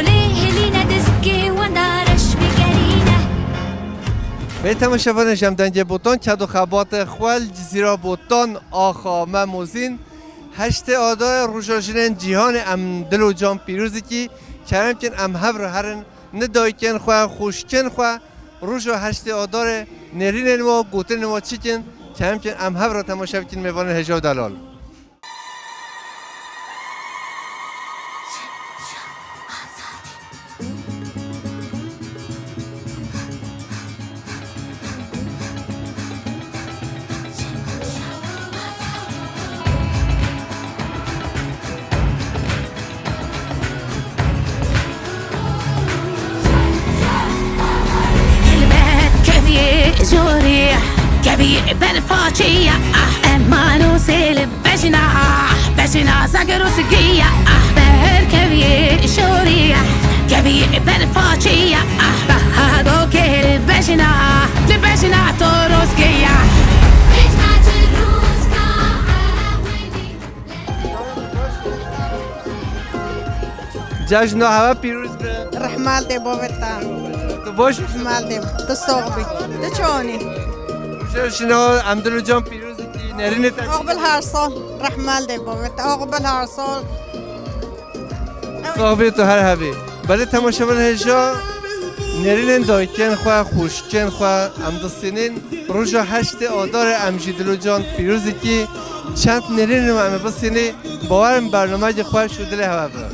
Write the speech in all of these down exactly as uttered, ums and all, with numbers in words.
Lê hilîne dizgê wenda reş bigerîne. Bê temaşevanê ji em dengê Botan, ked û xebatê xwe li Cizîra Botan axa me Mozîn. Heştê Adayê roja jinên cîhanê em dil û can pîroz dikî. Kerem kin em hev re herin, ni dayikên xwe, xwişkên xwe roja heştê Adarê nêrînên we, gotinên we çi kin? Kerem kin em hev re temaşe bikin mêvanên hêja û delal. Helbet keviyê jorî, keviyê berfaçî ya, ah, eman û sêl bejna, bejna zagir û sigî ya, ah, beher keviyê jorî, keviyê berfaçî ya, ah, beha gokê li bejna, li bejna torozgî ya. Cejna hewe pîroz be. Rehmal dê bovê te. Tu baş î? Rehmal dê. Tu sox bî. Tu çonî? Roja jina em dil û can pîroz dikî, nerînê te. Oqbil her sal. Rehmal dê bovê te. Oqbil her sal. Sox bî tu her hebî. Belê temaşevan hêja nerînên dayikên xwe, xwişkên xwe em distînin. Roja heştê Adarê em jî dil û can pîroz dikî. Çend nêrînên em ê bistînî, bawer im bernameyekî xweş û dilê hewe be.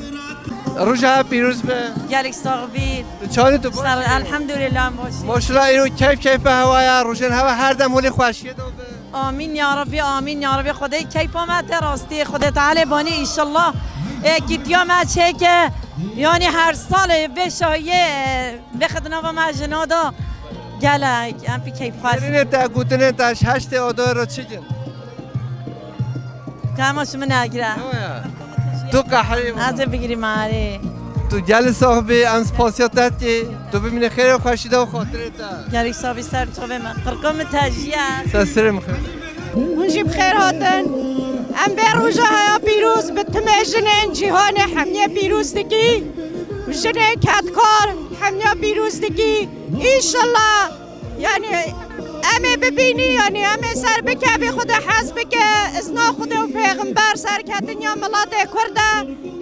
Roja hev pîroz be. Gelek sax bî. Tu çawa tu baş Sar, î? Elhamdulillah, em baş î. Maşallah, îro keyf keyfe hewa ya, rojên hewa her dem holê xweşiyê de be. Amîn ya Rabbî, amîn ya Rabbî. Xwedê keyfa me te rastî, Xwedê Teala banî înşallah. Ê, kîtiya me çêke, yanî her salê vê şahiyê, vê xedinava me jina da gelek, em pî keyfxweş. Nêrînê te, gotinên te ji heştê Adarê re çi kin? Kama şu min agire. Ewa ya. Tu qehrî. Ez ê bigirî marê. Tu gelê sax bî, em spasiya te dikî. Tu bimîne xêr û xweşî de û xatirê te. Gelek sax bî ser çavê me. Qirqa min te jiye. Ser serê min xêr. Hûn jî bi xêr hatin. Em vê roja heya pîroz bi timê jinên cîhanê hemiyê pîroz dikî. Jinê kedkar hemiya pîroz dikî. Înşallah. Yanî em ê bibînî, yanî em ê ser bikevî, Xwedê hez bike, izna Xwedê û pêxember serketiniya miletê Kurd e.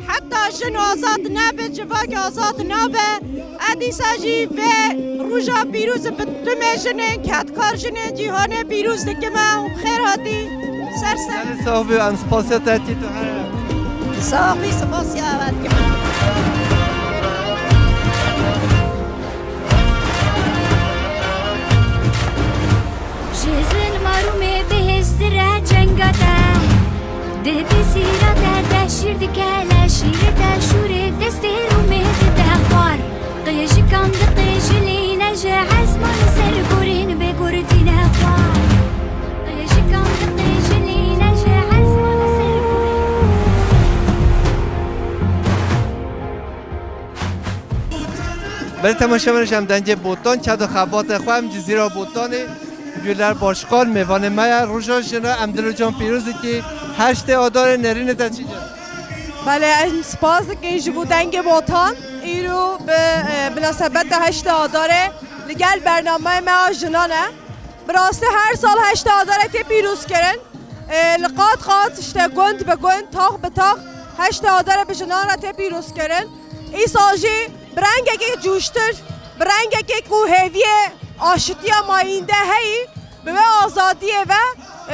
Heta jin azad nebe, civak azad nabe. Ez dîsa jî vê roja pîroz bi timê jinên kedkar, jinên cîhanê pîroz dikime û bi xêr hatî ser ser. Gelê sax bî, em spasiya te dikî tu here. Sax bî, spasiya we dikim. Ji zilma Rûmê bihêztir e cenga te. Di pisîra te de şîr dikele şîrê te, şûrê destê Rûmê dide xwar. Qêjikan diqêjilîne ji ezman ser gorîn bê gor tîne xwar. Qêjikan diqêjilîne ji ezman ser gorîn. Belê temaşevanê ji em dengê Botan, ked û xebatê xwe em Cizîra Botanê, Güler Başkan mêvanê me ye. Roja jina em dil û can pîroz dikî, heştê Adarê nêrînê te çi ye? Belê, em spas dikin ji bo dengê Botan. Îro bi, e, minasebeta heştê Adarê li gel bernameyê me ya jinan e. Bi rastî her sal heştê Adarê tê pîroz kirin. E, li qat qat, işte, gund bi gund, tax bi tax, heştê Adarê bi jinan re tê pîroz kirin. Îsal jî bi rengekê coştir, bi rengekê ku hêviyê aşitiya mayînde heyî, bi wê azadiyê ve,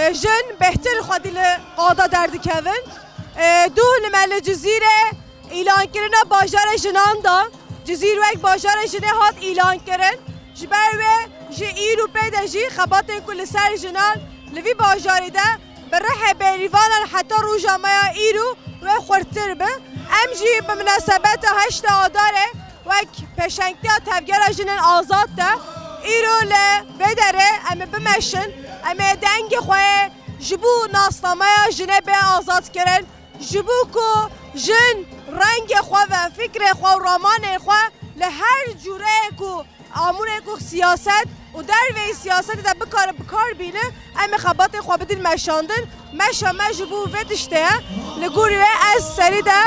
e, jin bêhtir xwedî li qada derdikevin. E, duh nime li Cizîrê îlankirina bajarê jinan da. Cizîr wek bajarê jinê hat îlankirin. Ji ber wê ji îro pê de jî xebatên ku li ser jinan li vî bajarî de bi rihê bêrîvanan heta roja me ya îro wê xurttir bi. Em jî bi minasebeta heştê Adarê wek pêşengtiya Tevgera Jinên Azad de îro li vê derê em ê bimeşin, em ê dengê xwe yê ji bo nasnameya jinê bê azadkirin, ji bo ku jin rengê xwe ve, fikrê xwe û ramanê xwe li her cûreyê ku amûrê ku siyaset û derveyî siyasetê de bikare bi kar bîne, em ê xebatê xwe bidin meşandin. Meşa me ji bo vê tiştê ye. Li gorî wê ez serî de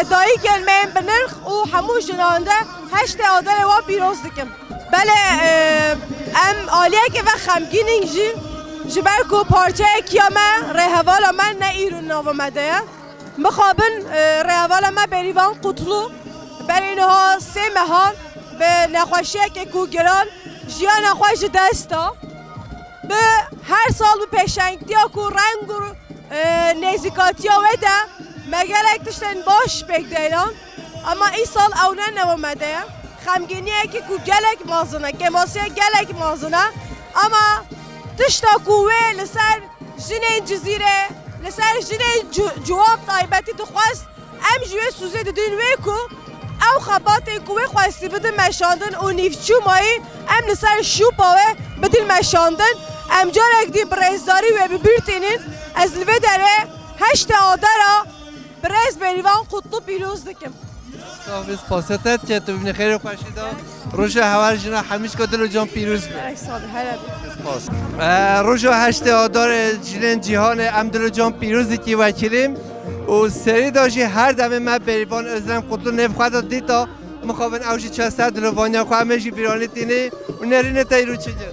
Dayikên me yên bi nirx û hemû jinan de heştê Adarê wan pîroz dikim. Belê, e, em aliyekê ve xemgîn in jî, ji ber ku parçeyek ya me, rêhevala me ne îro nava me de ye. Mixabin, e, rêhevala me Bêrîvan Qutlu berî niha sê mehan bi nexweşiyekê ku giran jiyana xwe ji dest da. Bi her sal bi pêşengtiya ku reng û, e, nêzîkatiya wê de me gelek tiştên baş pêk deran, ama îsal ew ne nava me de ye. Xemgîniyekî ku gelek mezin e, kêmasiyek gelek mezin e, ama tişta ku wê li ser jinên Cizîrê, li ser jinên cu-, ciwan taybetî dixwest, em ji wê sûzê didin wê ku ew xebatên ku wê xwestî bidin meşandin û nîvçûmayî em li ser şûpa wê bidin meşandin. Em carek dî bi rêzdarî wê bi bîr tînin. Ez li vê derê heştê Adara bi rêz Bêrîvan Qutlu pîroz dikim. Sax bî, spasiya te dikim, tu bimînî xêr û xweşî de. Roja heval jina hemî ji ka dil û can pîroz be. Gerek sağ ol, hele. Spas. E, roja heştê Adarê jinên cîhanê em dil û can pîroz dikî wekîlîm û serî de jî her demê me Bêrîvan Özlem Qutlu nêv xwe de dîta. Mixabin ew jî çe ser dilovaniya xwe, em ê jî bîranî tînî û nerînê te îro çi ye?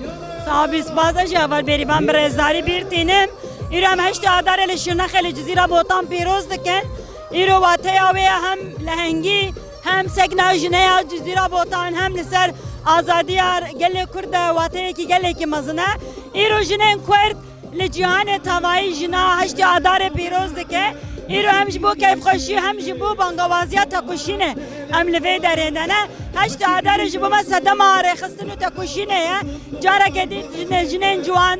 Sax bî, spas, ez jî heval Bêrîvan bi rêzdarî bîr tînim. Îro em heştê Adarê li Şirnexê li Cizîra Botan pîroz dikin. Îro wateya wê ye hem lehengî, hem sekna jineya Cizîra Botan, hem li ser azadiya gelê Kurd de wateyekî gelekî mezin e. Îro jinên Kurd li cîhanê tevayî jina heştê Adarê pîroz dike. Îro hem ji bo keyfxweşî hem ji bo bangawaziya tekoşînê em li vê derê de ne. Heştê Adarê ji bo me sedema rêxistin û tekoşînê ye. Careke din jinê, jinên ciwan,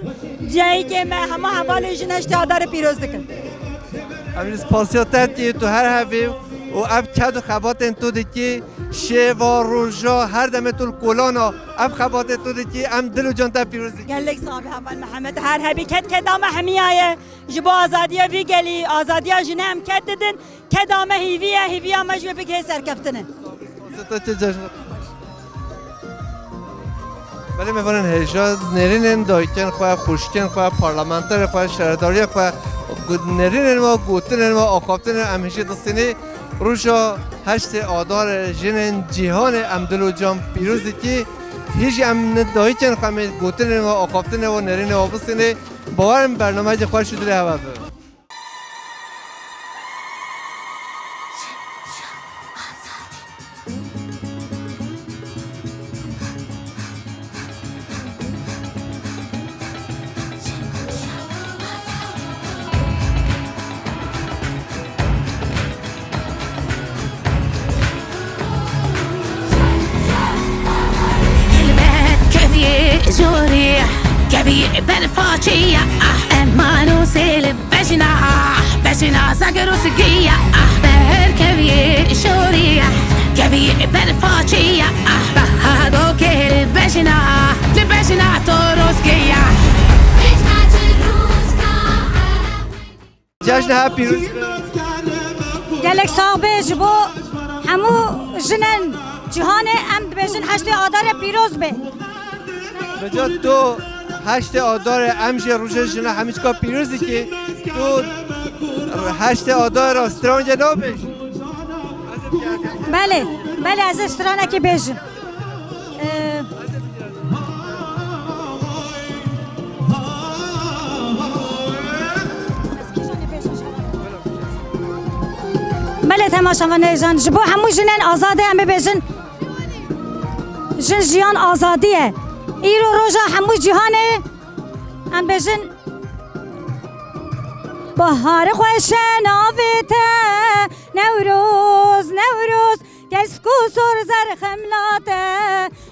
ciyayîkê me, hema hevalên jin heştê Adarê pîroz dikin. Em ji spasiya te dikî, tu her hebî û ev ked û xebatên tu dikî, şeva, roja, her demê tu li kolana ev xebatê tu dikî, em dil û can te pîroz dikin. Gelek sax bî heval Mihemed, her hebî ked keda me hemiya ye. Ji bo azadiya vî gelî, azadiya jinê em ked didin. Keda me hîvî ye, hîviya me ji wê bigihê serkeftinê. Seta çi cejn. Belê mêvanên hêja, nêrînên dayikên xwe, xwişkên xwe, parlamenterê xwe, şaredariyê xwe, gu-, nêrînên we, gotinên we, axaftinên em hêjî distînî. Roja heştê Adarê jinên cîhanê em dil û can pîroz dikî. Hî jî em ne dayikên xwe, em ê gotinên we, axaftinên we, nêrînê we bistînê. Bawer im bernameyekî xweş û dilê hev be. Helbet keviyê jorî, keviyê berfa çiya, ah, eman û sêl bejna, ah, bejna zagir û sigiya, ah, ber keviyê jorî, ah, keviyê berfa çiya, ah, baha do kêl bejna, li bejna to rozgiya. Cejna pîroz be. Gelek sax be ji bo hemû jinên cîhanê, em dibêjin heştê Adarê pîroz be. Meca tu heştê Adarê em jî rojê jina hemî çika pîroz dikî. Tu heştê Adarê strangê nabêjî? Belê, belê ez ê stranekê bêjim. Ee, Belê temaşevanê can, ji bo hemû jinên azadê em bibêjin, jin jiyan azadî ye. Îro roja hemû cîhanê, em bêjin. Bahar xweş e navê te, Newroz, Newroz, kesk û sor zerxemla te,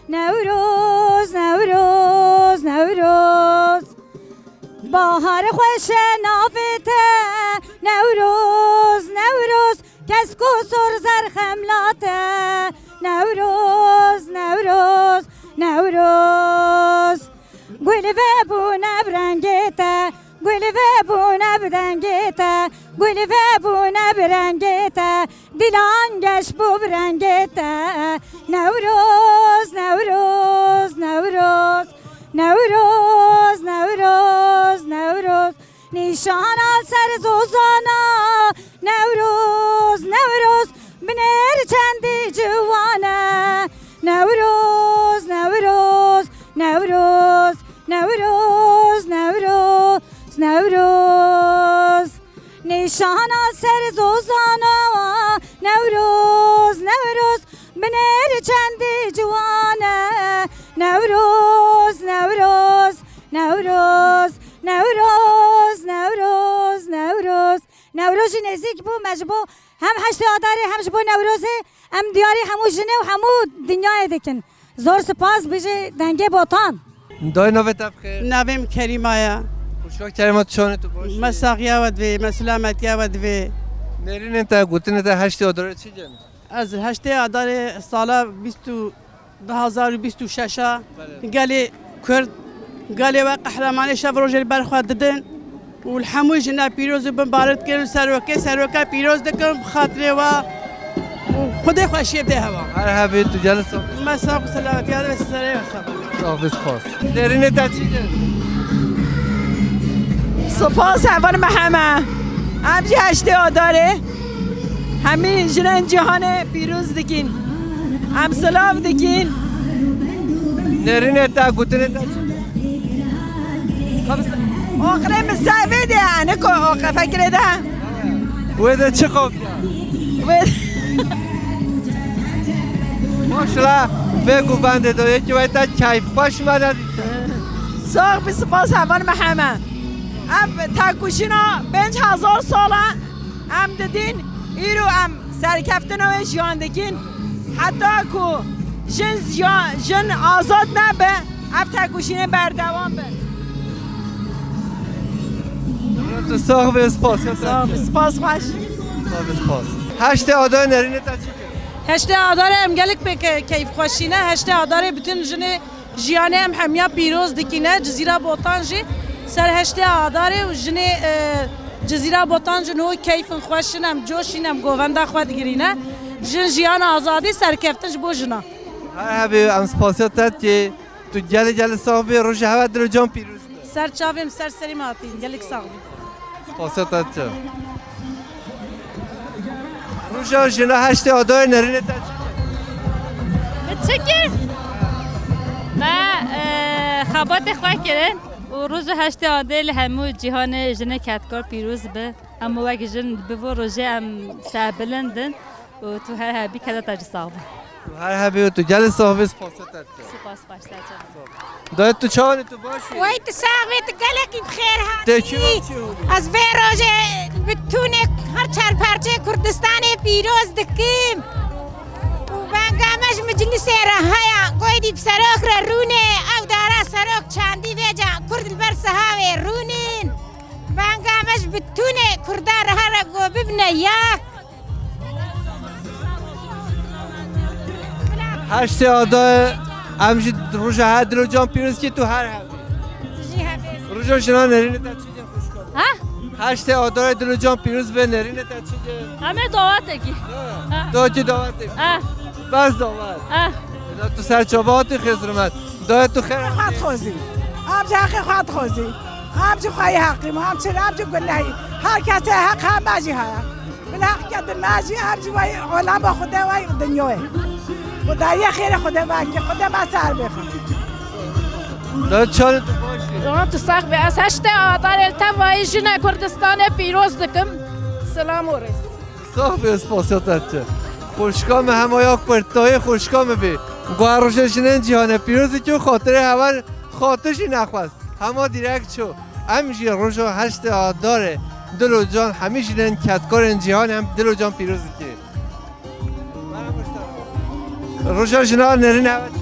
Newroz, Newroz, Newroz. Bahar xweş e navê te, Newroz, Newroz, kesk û sor zerxemla te, Newroz, Newroz, Newroz. Gul vebûne bi rengê te, gul vebûne bi dengê te, gul vebûne bi rengê te, dilan geş bû bi rengê te. Newroz, Newroz, Newroz, Newroz, Newroz, Newroz. Nîşana ser zozana, Newroz. Newroz, binêr çendî ciwan e. Newroz, Newroz, Newroz, Newroz, Newroz, Newroz. Nîşana ser zozana Newroz, Newroz, binêr çendî ciwan e. Newroz, Newroz, Newroz, Newroz, Newroz, Newroz. Newroz jî nêzîk bû, me ji bo hem heştê Adarê hem ji bo Newrozê em diyarî hemû jinê û hemû dinyayê dikin. Zor spas, bijî dengê Botan. Dayê, navê te bi xêr? Navê min Kerîma ye. Xweşka Kerîma, tu çawa ne, tu baş î? Me saxiya we divê, me silametiya we divê. Nêrînên te, gotinê te heştê Adarê çi dikin? Ez heştê Adarê sala bîst û du hezar û bîst û şeş a Belê. Gelê Kurd, gelê we qehremanê şev rojê li ber xwe didin û li hemû jina pîroz û bimbarik dikin û serokê seroka pîroz dikin bi xatirê we û Xwedê xweşiyê bide hewa. Her hebî, tu gelê sax. Me sax û selametiya we serê we sax. Sax bî, spas. Nêrînê te çi dikin? Spas hevalê me heme. Em jî heştê Adarê hemî jinên cîhanê pîroz dikin. Em silav dikin. Nêrînê te, gotinê te çi? Oqilê min ser vê de ye, ne ku oqe fekirê de. Wê de çi qofiya? Wê Maşallah, vê govendê de yekî wê te keyf xweş me de. Sax bî, spas hevalê me heme. Ev têkoşîna pênc hezar sal e. Em didin, îro em serkeftina wê jiyan dikin. Heta ku jin ziya-, jin azad nebe, ev têkoşînê berdewam be. Tu sax bî, spas. Sax bî, spas xweş. Sax bî, spas. Heştê Adarê nêrînê te çi kir? Heştê Adarê em gelek pê ke-, keyfxweşî ne. Heştê Adarê bütün jinê Jiyanê em hemiya pîroz dikîne, Cizîra Botan jî ser heştê Adarê û jinê, e, Cizîra Botan jî niho keyfin xweş in, em coş in, em govenda xwe digirîne. Jin, jiyan, azadî, serkeftin ji bo jina. Her hebî, em spasiya te dikê, tu gelê gelê sax bî, roja hewe dil û can pîroz be. Ser çavê min, ser serî me hatî, gelek sax bî. Spasiya te dikim. Roja jina heştê Adarê nerînê te çi kir? Min çi kir? Me, e, xebatê xwe kirin û roja heştê Adarê li hemû cîhanê jinê kedkar pîroz bi. Hemû wek jin bi vî rojê em serbilind in. û tu her hebî keda te jî sax be. Tu her hebî û tu gelê sax bî, spasiya te dikim. Spas, baş ser çav. Dayê, tu çawa ne, tu baş î? Wey, tu sax bî, tu gelekî bi xêr hatî. Tê çi, çi oldu? Ez vê rojê bi tûnê her çar parçeyê Kurdistanê pîroz dikim. Û venga me ji miclisê re heye, goydî bi serok re rûnê, ew dara serok çandî vêca Kurd li ber sihavê rûnên. Venga me ji bi tûnê Kurdan re here go bibine yek. Heştê Adarê em jî roja her dil û can pîroz kî tu her hebî. Tu jî hebî. Roja jinan nerînê te çi dikim xwişka? Ha? Heştê Adarê dil û can pîroz be, nerînê te çi dikim? Em ê dawetekî. Ha. Ha. Dawetî dawetê. Ha. Bes dawet. Ha. Eda tu ser çava hatî xêz rimet. Dayê tu xêr. Xwe dixwazî. Em ji heqê xwe dixwazî. Em ji xweyî heqî me, em çi, em ji gunehî. Her kesê heq heme jî heye. Bila heq ke di me jî, em jî wey olema Xwedê wey dinyayê. Xwedayê xêrê Xwedê vekê, Xwedê me ser bêxe. Dayê çawa ne, tu baş î? Aa, tu sax be. Ez heştê Adarê li tevayî jine Kurdistanê pîroz dikim. Silam û rêz. Sax bî, ez spasiya te dikim. Xwişka me hema ya Kurtayê xwişka me bî. Guha roja jinên cîhanê pîroz dikî û xatirê heval xatir jî nexwest. Hema dîrek çû. Em jî roja heştê Adarê dil û can hemî jinên kedkarên cîhanê em dil û can pîroz dikî. Roja jina nerîn hewe çi?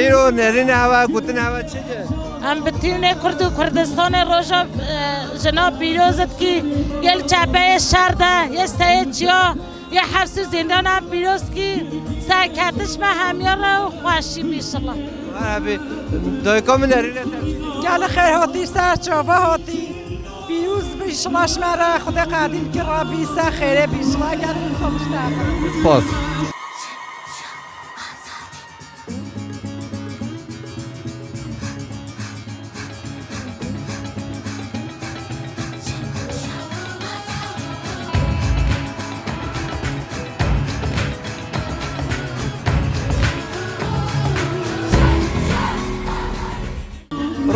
Îro nerîn hewe, gotin hewe çi dikin? Em bi tînê Kurd û Kurdistanê roja, e, jina pîroz dikî, yê li çepeyê şer de, yê seyê çiya, yê heps û zîndana em pîroz dikî, serketiş me hemiya re û xweşî me înşallah. Her hebî, dayika min nerînê te çi dikin? Gelê xêr hatî, ser çava hatî. Pîroz bî, şima ji me re Xwedê qedîm kir, Rabbî ser xêrê bî, şima gelin xwe bişte. Spas.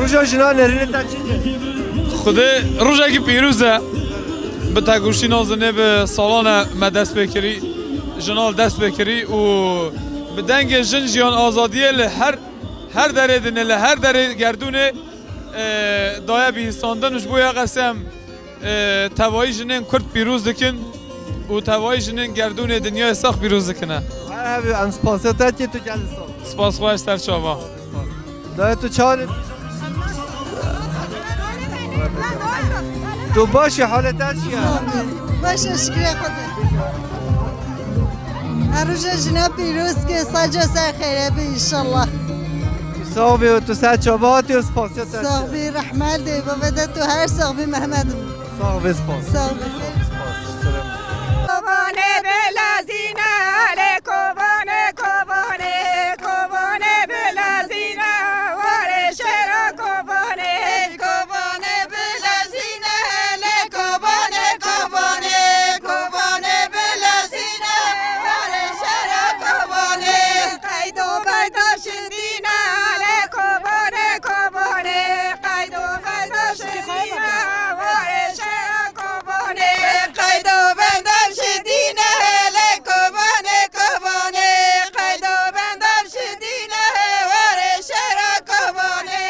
Roja jinan nêrînê te çi ye? Xwedê rojekî pîroz e. Bi tegoşî nazinê bi salan e me dest pê kirî. Jinan dest pê kirî û bi dengê jin jiyan azadiyê li her, her derê dinê, li her derê gerdûnê, e, daye bihîstandin. Ji bo ya qesem, e, tevayî jinên Kurd pîroz dikin û tevayî jinên gerdûnê dinyayê sax pîroz dikine. Her hebî, em spasiya te dikî, tu gelî sax. Spas xweş, ser çava. Dayê, tu çawa? Tu baş î, halê te çi ye? Baş e, şikrê Xwedê. Her roja jina pîroz ke, saca ser xêre be înşallah. Sax bî, tu ser çava hatî û spasiya te. Sax bî, rehmet dê, bavê de tu her sax bî Mehmet. Sax bî, spas. Sax bî. Spas. Selam. Kobanê bilezîne, lê kobanê, kobanê, kobanê bilezîne, warê şêra kobanê. Kobanê bilezîne, lê kobanê, kobanê, kobanê bilezîne, warê şêra kobanê. Qeydo beyda şidîne, lê kobanê, kobanê, qeydo beyda şidîne, warê şêra kobanê. Qeydo beyda şidîne, lê kobanê, kobanê, qeydo beyda şidîne, warê şêra kobanê.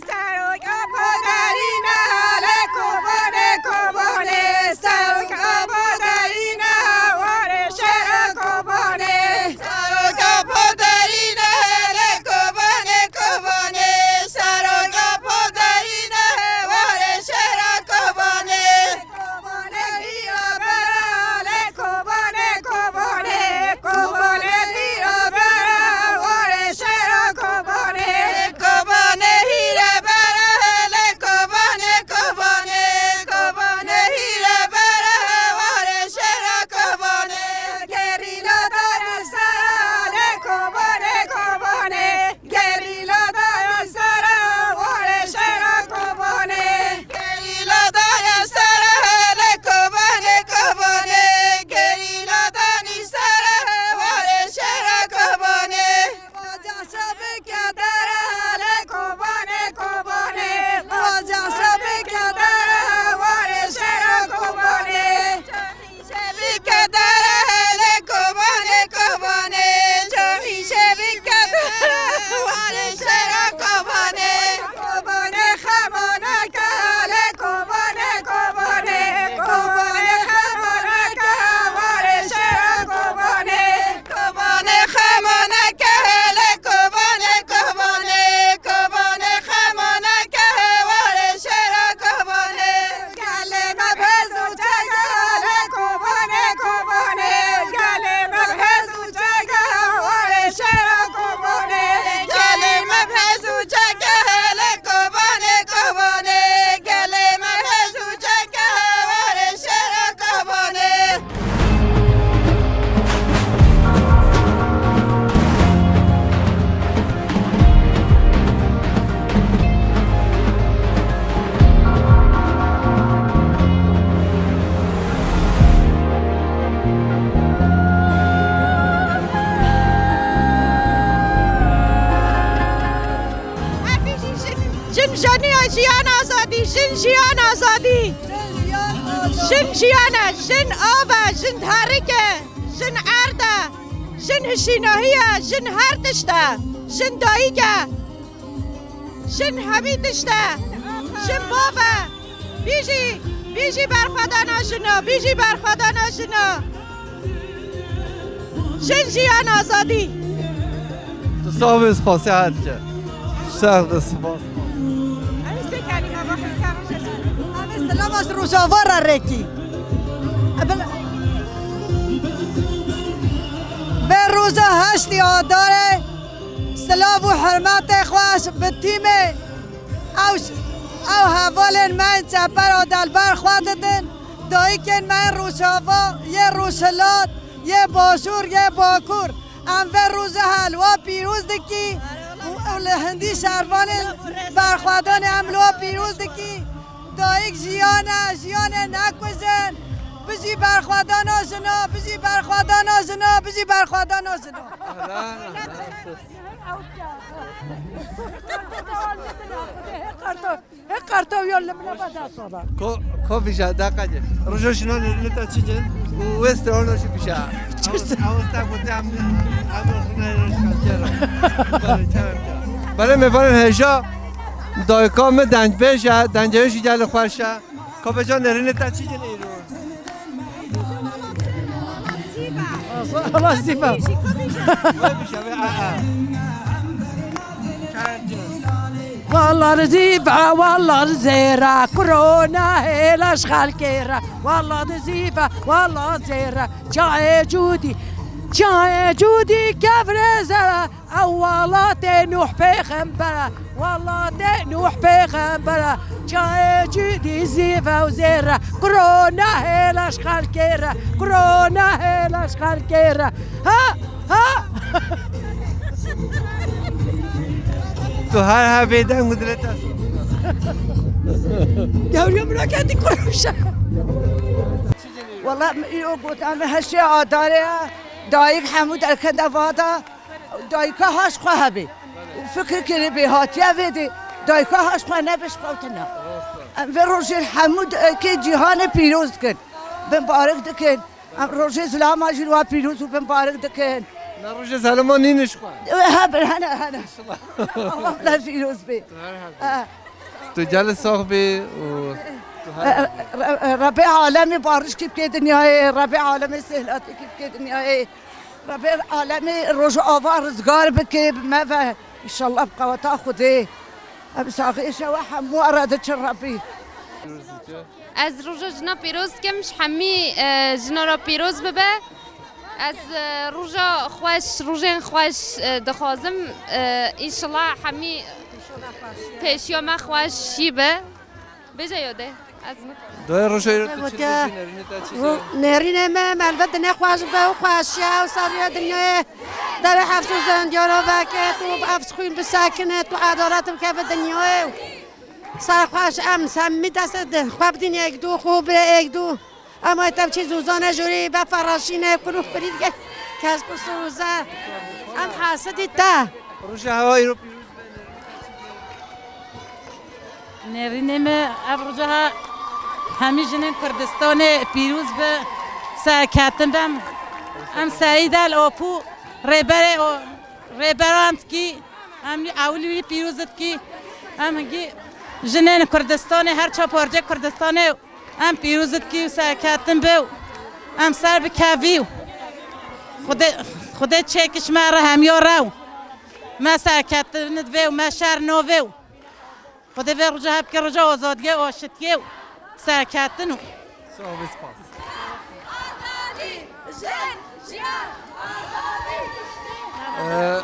Seroka podarîne, lê kobanê, kobanê, seroka podarîne, warê şêra kobanê. Seroka podarîne, lê kobanê, kobanê, seroka podarîne, warê şêra kobanê. Kobanê hîra bera, lê kobanê, kobanê, kobanê hîra bera, warê şêra kobanê. Kobanê hîra bera, lê kobanê, kobanê, kobanê hîra bera, warê şêra kobanê. Gerîla dayê sera, lê kobanê, kobanê. Gerîla dayê sera, warê şêra kobanê. Gerîla dayê sera, lê kobanê, kobanê. Gerîla danî sera, warê şêra kobanê. Baca şebike dere, lê kobanê, kobanê. Baca şebike dere, warê şêra kobanê. Şevîke dere hele kobanê, kobanê, çoxî şevîke dere, warê şera kobanê. Kobanê xemaneke hele kobanê, kobanê, kobanê xemaneke, warê şera kobanê. Kobanê xemaneke hele kobanê, kobanê, kobanê xemaneke, warê şera kobanê. Gelê me bi hêz û çeka, lê kobanê, kobanê. Gelê me bi hêz û çeka, warê şera kobanê. Gelê me bi hêz û çeka, lê kobanê, kobanê. Gelê me bi hêz û çeka, warê şera kobanê. Jin jeniya jiyan azadî, jin jiyan azadî. Jin jiyan e, jin av e, jin terik e, jin erd e, jin hişînahî ye, jin her tişt e, jin dayik e. Jin hemî tişt e. Jin bav e. Bijî, bijî berxwedana jina, bijî berxwedana jina. Jin jiyan azadî. Tu sax bî, spasiya te dike. Sax bî, spas. Em ê silama ji Rojava re rekî. Vê roja heştê Adarê silav û hurmetê xweş bi tîmê Ew, ew hevalên me yên çeper a delber xwe didin, dayikên me yên Rojava, yê Rojhilat, yê Başûr, yê Bakur. Em vê roja hel wa pîroz dikî û, û li hindî şervanên berxwedanê em li wa pîroz dikî. Dayik jiyan e, jiyanê nekujin. Bijî berxwedana jina, bijî berxwedana jina, bijî berxwedana jina. Ew çawa? Ew çawa? He qarta yo li min ba dest ola. Ko, ko vîja, da qece. Rojo jinan li ta çi cin? Û wê strano jî vîja. Çi se- Awesta ku te em, em jina roj kastera. Bale, çawa. Bale, me valen heja. Dayka me dengbêj e, dengê jî gel xweş e. Ko beca nerîne ta çi cin îro? Allah sifa. Wê vîja, wê, a, a. Wallah zîfa, wallah zêra, korona hêla ji xelkê re. Wallah zîfa, wallah zêra, çayê cûdî, çayê cûdî kevrê zere. Ew welatê Nûh pêxembere, welatê Nûh pêxembere, çayê cûdî zîfa û zêra, korona hêla ji xelkê re, korona hêla ji xelkê re. Ha! Ha! Tu her hebê deng û dilê te. Gewriya min a ketî kuruşa. Wala min îro got, em heştê adarê ye. Dayik hemû derkete vada. Dayika haş xwe hebê. Û fikir kirê bê hatiye vê dê. Dayika haş xwe nebe ji xwe tine. Em vê rojê hemû d-, kê cîhanê pîroz dikin. Bimbarik dikin. Em rojê zilama jî wa pîroz û bimbarik dikin. Ne rojê zelama nîne ji xwe. Ew hebin, hene, hene. Allah bila pîroz bê. Her hebin. Ha. Tu gelê sax bî û tu her Re-, re-, re-, Rebê alemê barişkî bike dinyayê, Rebê alemê sêhlatîkî bike dinyayê. Rebê alemê rojava rizgar bike bi me ve. Înşallah bi qeweta Xwedê. Em saxiyê şewe hemû ara diçin Rebî. Ez roja jina pîroz dikim, ji hemî, e, jina re pîroz bibe. Ez, e, roja xweş, rojên xweş, e, dixwazim. E, înşallah hemî pêşiya me xweş jî be. Bêje yo de, ez min. Doyê roja îro tu çi dibêjî, nerînê te çi ye? Ro-, nerînê me, me li vir dinê xweş be û xweşiya û sabiya dinyayê derê hefs û zendiyana veket û bi efs xwîn bisekinet û edalet bikeve dinyayê û serxweş em hemî destê di xwe bidîn êk dû, xwe bê êk dû. Em ay te biçî zûzane jorî be feraşîne, kulûf birî dike, kes bi sûze. Em hasidî te. Roja hewa îro pîroz be. Nerînê me, ev roja ha hemî jinên Kurdistanê pîroz be, serketin be. Em, em Seîd El Opû rêberê o, rêberan dikî, em ewilî wî pîroz dikî. Em hingî jinên Kurdistanê, her çar parçeyê Kurdistanê em pîroz dikî û serketin be û em ser bikevî û Xwedê, Xwedê çêkiş me re hemiya re û me serketin divê û me şer navê û Xwedê vê roja hepke roja azadiyê û aşitiyê û serketin û. Sağ ol, spas. Azadî, jin, jiyan, azadî. Ee,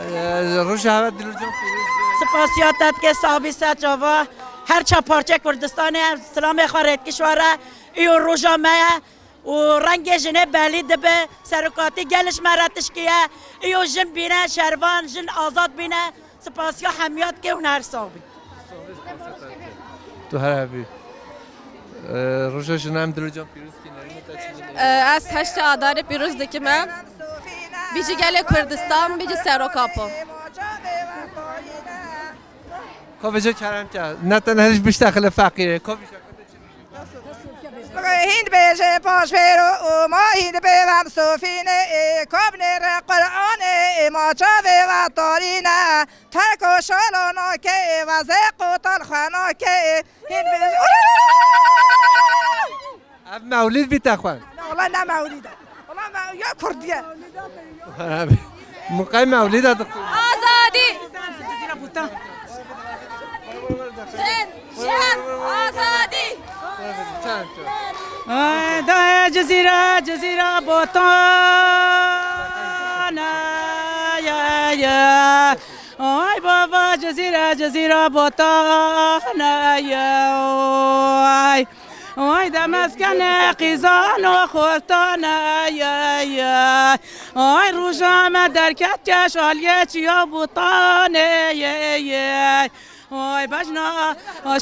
e, roja hewe dilê can pîroz be. Spasiya te dike, sabî se çava. Her çar parçe Kurdistanê em silamê xwe rêdkiş were. Îro roja me ye. û rengê jinê belî dibe, serokatî gel ji me re tişkî ye. Îyo jin bîne, şervan, jin azad bîne. Spasiya hemiya dike û her sax bî. Tu her hebî. Ee, roja jinan em dilê can pîroz kî, nerînê te çi dibêjî? Ee, ez heştê Adarê pîroz dikim e. Bî jî gelê Kurdistan, bî jî Serok Apo. Ka vêje kerem ke, ne tenê herî biştexile feqîrê. Ka vêje Hîn bêje paşvêro û ma hîn bêvem sofîne, e, kabnê re Qur'anê, e, ma çavê ve tarîne, terko şalo nake, e, veze qotal xwe nake, e, hîn bêje. Ev mewlîd bî te xwe? Na, wala ne mewlîd e. Wala me ya Kurdiye. Abi, muqay mewlîd e dixwîne. Azadî! Jin, jiyan, azadî! Ay, da Cizîre, Cizîre Botan, ay, ay, ay. Ay, baba, Cizîre, Cizîre Botan, ay, ay. Ay, demezgene qîzan û xortan, ay, ay, ay. Ay, roja me derket keş aliyê çiya Botanê, ay, ay. Oy, bejna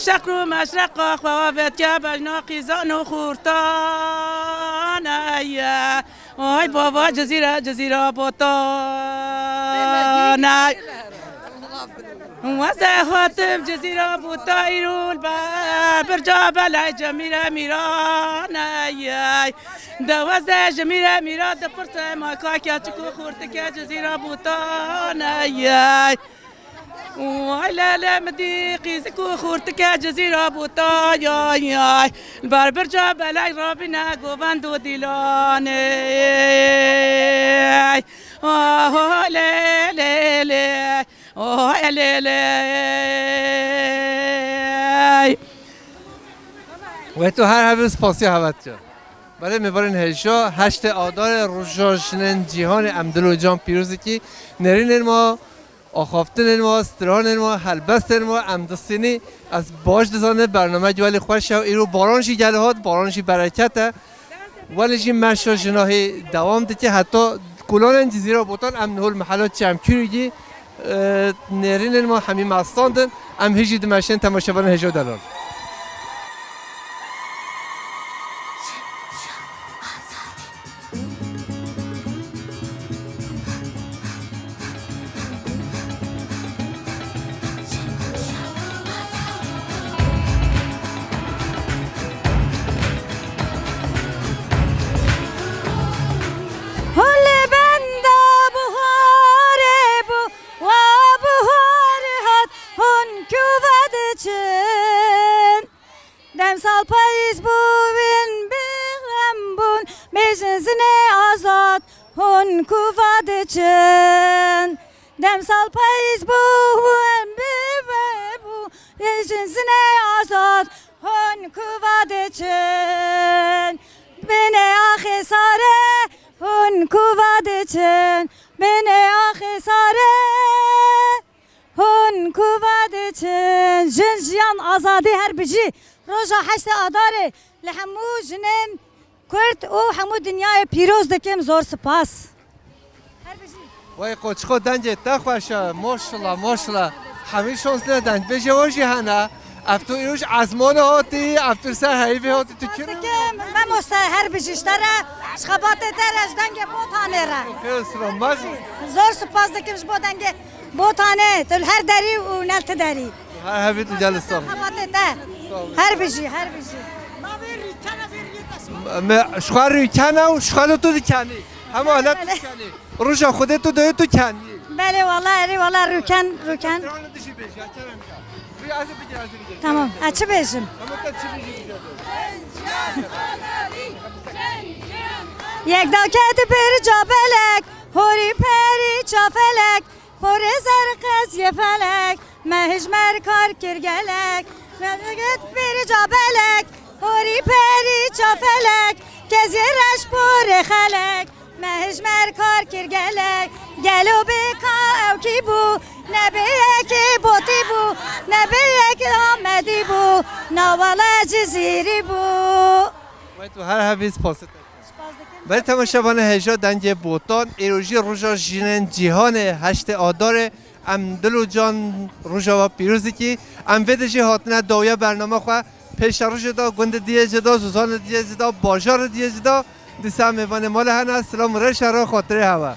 şeqr û meşreqa xwe avêt ke bejna qîzan û xurtan eye. Oy, baba Cizîre, Cizîra Botan ey. Weze hatim Cizîra Bûtayî rûl be, birca belay Cemîre Mîraneyê. De weze Cemîre Mîra dipirse ma kake çik û xurtike Cizîra Bûtaneyê. Way lele mi dî qîzik û xurtike Cizîra Bûtayê. Li ber birca belay rabîne govend û dîlanê. Ah, oh, lê, lê, lê. Oh, elê, elê. Wê tu her hebî spasiya hevet kir. Belê mêvanên hêja, heştê Adarê roja jinên cîhanê em dil û can pîroz dikî. Nêrînên ma, axaftinên ma, stranên ma, helbestên ma em distînî. Ez baş dizanim bernameyek welî xweş e û îro baran jî gel hat, baran jî bereket e. Welê jî meşa jinahî dewam dike heta kulanên Cizîra Botan em niho li mehela Çemkûrî, e, nêrînên ma hemî me standin. Em hîjî dimeşên temaşevanên hêja delal. Hûn li benda buharê bû, wa buhar hat, hûn kuva diçin. Demsal payîz bû, win bêxem bûn, bêjin jinê azad, hûn kuva diçin. Demsal payîz bû, win bêxem bû, bêjin jinê azad, hûn kuva diçin. Binê axê sare, hûn kuva diçin. Binê axê sare, hûn kuva diçin. Jin, jiyan, azadî her bijî. Roja heştê Adarê li hemû jinên Kurd û hemû dinyayê pîroz dikim. Zor spas. Her bijî. Wey qoçixo, dengê te xweş e. Maşallah, maşallah. Hemî şansine dengbêjê we jî hene. Ev tu îroj ezmana hatî, ev tu ser heyvê hatî, tu kî re? Spas dikim, mamoste, her bijî ji te re, ji xebatê te re, ji dengê Botanê re. Xêr sira mezin. Zor spas dikim ji bo dengê Botanê, tu li her derî û ne li ti derî. Her hevî tu gel sağ ol. Xebatê te. Sağ ol. Her bijî, her bijî. Me ji xwe rûkene û ji xwe li tu dikenî. Hema alet dikenî. Roja Xwedê tu doyê tu kenî. Belê wala, erê wala, rûken, rûken. Strana dijî bêje, kerem ke. Rû ez ê bigir, ez ê bigir. Tamam, ez çi bêjim? Hema te çi bêjî bigir. Yek dake di bir cabelek, horî perî çafelek, porê zerqez yê felek, me hijmer kar kir gelek. Me digit bir cabelek, horî perî çafelek, kezê reş porê xelek. Me hijmer kar kir gelek, gelo bê ka ew kî bû? Nebê yekê Botî bû, nebê yekê Amedî bû, nawala Cizîrî bû. Wey tu her hevî spas. Spas dikim. Belê temaşevanê hêja dengê Botan, îro jî roja jinên cîhanê heştê Adarê, em dil û can roja we pîroz dikî. Em vê dijî hatine dawiya bernama xwe. Pêşerojê de gundê diyê jê de, zozanê diyê jê de, bajarê diyê jê de. Dîsa mêvanê mala hene, silam û rêş here xatirê hewe.